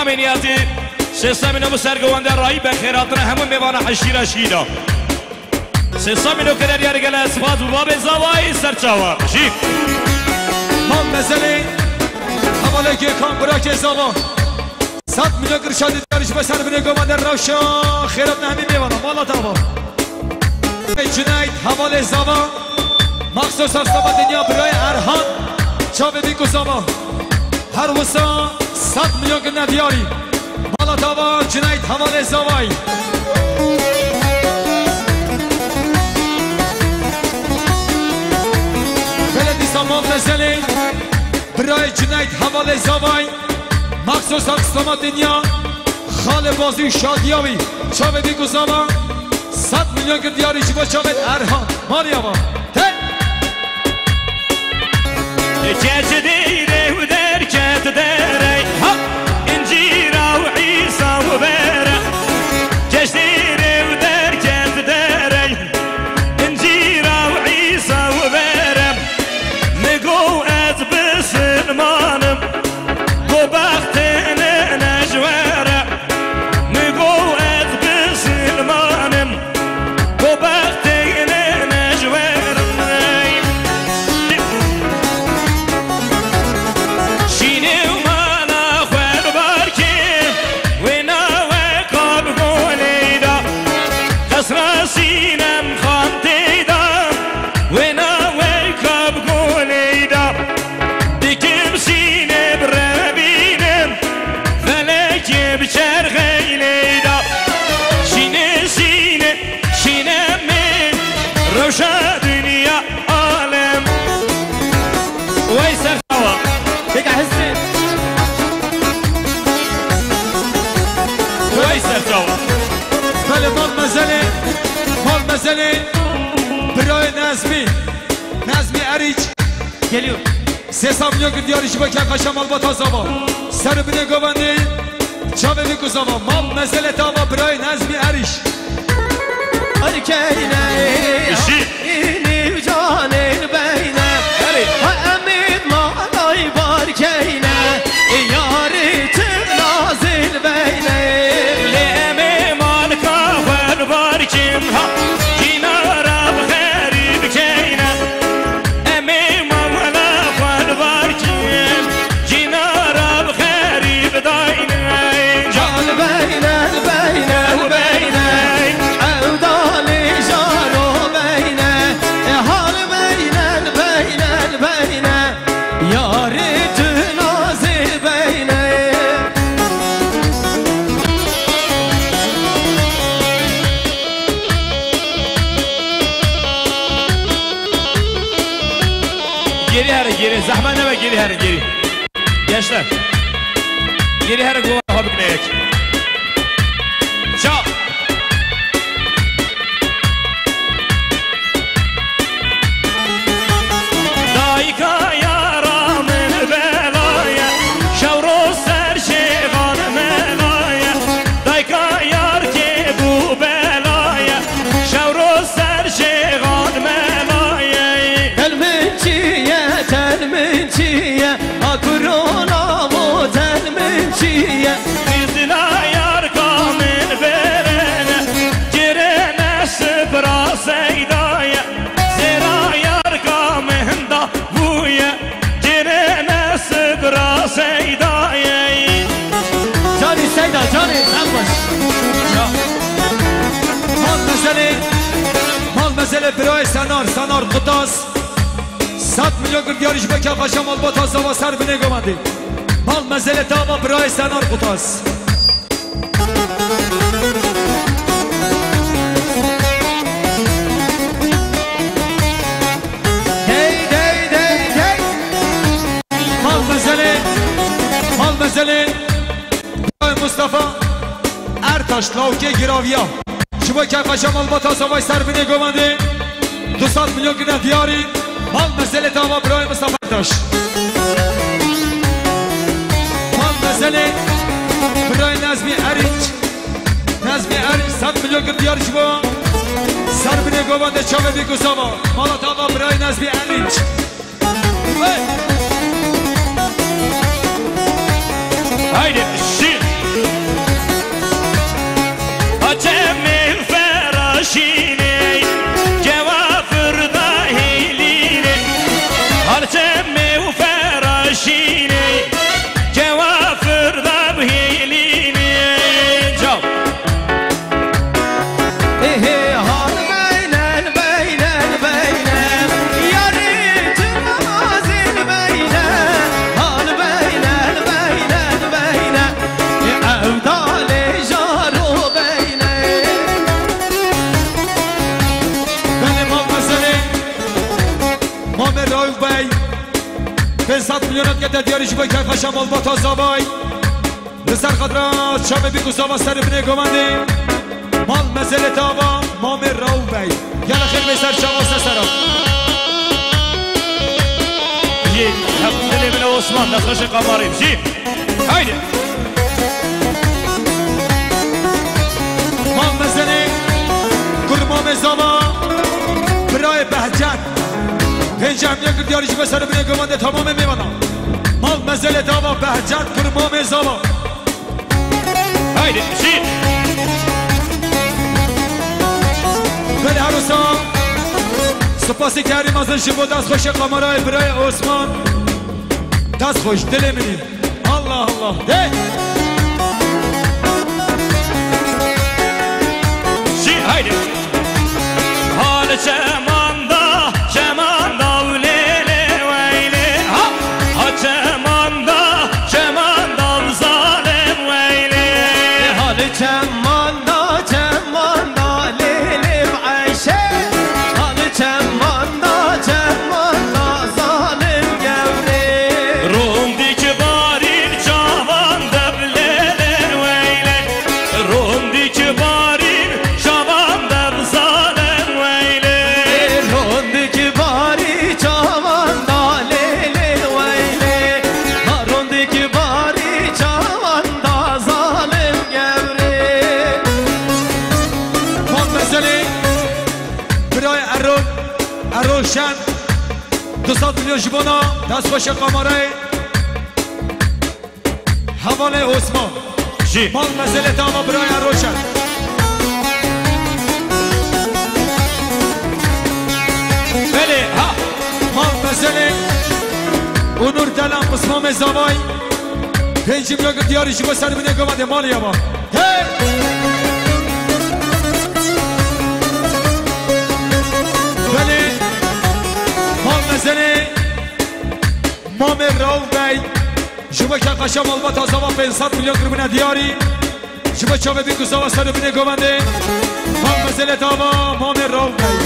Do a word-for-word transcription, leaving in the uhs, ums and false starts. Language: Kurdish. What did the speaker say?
Amê niyazî, sê sed mîno bi ser govende rayî be xêratina hemû mêvana eşîra şîda. Sê sed mîno kire diyar gele, spas bi babê zavayî serçawa. Jî. Mam mezelê, hevalê Gökhan, birakê zava. Sed milyon kir şadî diyarî ji be ser binê govende rewşa xêratina hemî mêvana. Mala tava. Cüneyt, hevalê zava. Maxsus Arslan Dinya, birayê Erhan. Çavê bî ku zava. Her wisa sed milyon kirine diyarî. Mala tava Cüneyt hevalê zavay. Belê dîsa mam mezelê. Birayê Cüneyt hevalê zavay. Maxsus Arslan Dinya. Xalê bazî û şadiya wî. Çavê bî ku zava. Sed milyon kir diyarî ji bo çavê Erhan. Mariya va. Hey! Keç dêrê û derket derey. Ha! Încîra û Îsa û bere. Keç dêrê û derket derey. Încîra û Îsa û bere. Mi go ez bisilmanim. Go bextê ne nejwere. Mi go ez bisilmanim. Go bextê ne nejwerin. Şînê û mala xwe li bar kê, wê nawe ka bi golê da. Qesra Sînem Xan tê da, wê nawe ka bi golê da. Dikim şînê bi revînim, felekê bi çerxeylê da. Şînê, şînê, şînê min, rewşa dinya alem. Wey serçawa. Têka hizbê. Wey serçawa. Belê, mal mezelê, mal mezelê, birayê Nezmî, Nezmî Erîç. Geliyor. Sê sed milyon kir diyarî ji bo kefeşa malbata zava. Ser binê govendê çavê bî ku zava. Mal mezelê tava birayê Nezmî Erîş. Erkeyne, Işi. Înî canê beyne. Erê. Ha emîd malay barkeyne. Yarî tu nazil beyne. Lê em ê malka xwe li bar kim ha. Cînara bi xerîb keyne. Em ê mewla xwe li bar kim, cînara bi xerîb dayne. Al beyne, al beyne, al beyne, ew dalî jaro beyne. E hal beyne, al beyne, al beyne, yarê tu nazê beyne. Geri herin, geri. Zehmet nebe, geri herin, geri. Gençler. Geri herin, gova xwe bikine yek. Çal. Dayika yara min belaye, şew roz ser şêxan melaye. Dayka yar kê bû belaye, şew roz ser şêxan melaye. Tel min çi ye, tel min çi ye, a kurona vo tel min çi ye. Qîzila yar ka min verene, girene sifra Seyda ye. Zêra yar ka min da bûye, girene sifra Seyda ye. Canî Seyda, canî, en baş. Mal mezelê, mal mezelê birayê Senar, Senar Qutas. Sed milyon kir diyarî ji bo kefeşa malbata zava ser binê govendê. Mal mezelê tava birayê Senar Qutas. Dey, dey, dey, dey. Mal mezelê, mal mezelê. Mustafa Ertaş, lawkê giraviya. Ji bo kefeşa malbata zavay ser binê govendê. Du sed milyon kine diyarî. Mal mezelê tava birayê Mustafa Ertaş. Mal mezelê birayê Nezmî Erinç. Nezmî Erinç sed milyon kir diyar ji bo ser binê govendê çavê bî ku zava. Mala tava birayê Nezmî Erinç. Hey! Haydi, şîr. Te diyarî ji bo keyfeşa malbata zavay. Li ser xatira çavê bîk û zava ser binê govendê. Mal mezelê te ava, mamê Rauf Bey. Gele xêr bê ser çava se sera. Jî, hep dilê min e Osman, destxweşê qamarîm. Jî. Haydi. Mal mezelê, kur mamê zava, birayê Behcet. Pênc hemiya kir diyarî ji bo ser binê govendê tamamê mêvana. Mal mezelê te ava Behcet, kur mamê zava. Haydi, jî. Belê her wisa spasî kerî mezin ji bo destxweşê qamarayê birayê Osman. Destxweş, dilê min î. Allah Allah. De. Jî, haydi. Hal çemanda, çemanda û lê lê weylê. Ha, ha çemanda, çemanda û zalim weylê. Hal çemanda, çemanda lê lê Ayşe. Hal çemanda, çemanda zalim gewrê. Rondî kibarî çavan dev lê lê weylê. Rondî kibarî çavan dev zalim weylê. Rondî kibarî çavan da lê lê weylê. Ha rondî kibarî çavan da zalim gewrê. Van mezelê birayê Erol, Erol Şen, du sed milyon ji bona destxweşê qamarayê. Hevalê Osman. Jî. Mal mezelê te ava birayê Erol Şen. Belê, ha. Mal mezelê Onur Delan, pismamê zavay. Pêncî milyon diyarî ji bo ser binê govendê malê ava. Hey! Belê. Mal mezelê Mamê Rauf Bey. Ji bo keyfeşa malbata zava pênc sed milyon kiribûne diyarî. Ji bo çavê bîk û zava ser û binê govendê. Mal mezelê te ava, mamê Rauf Bey.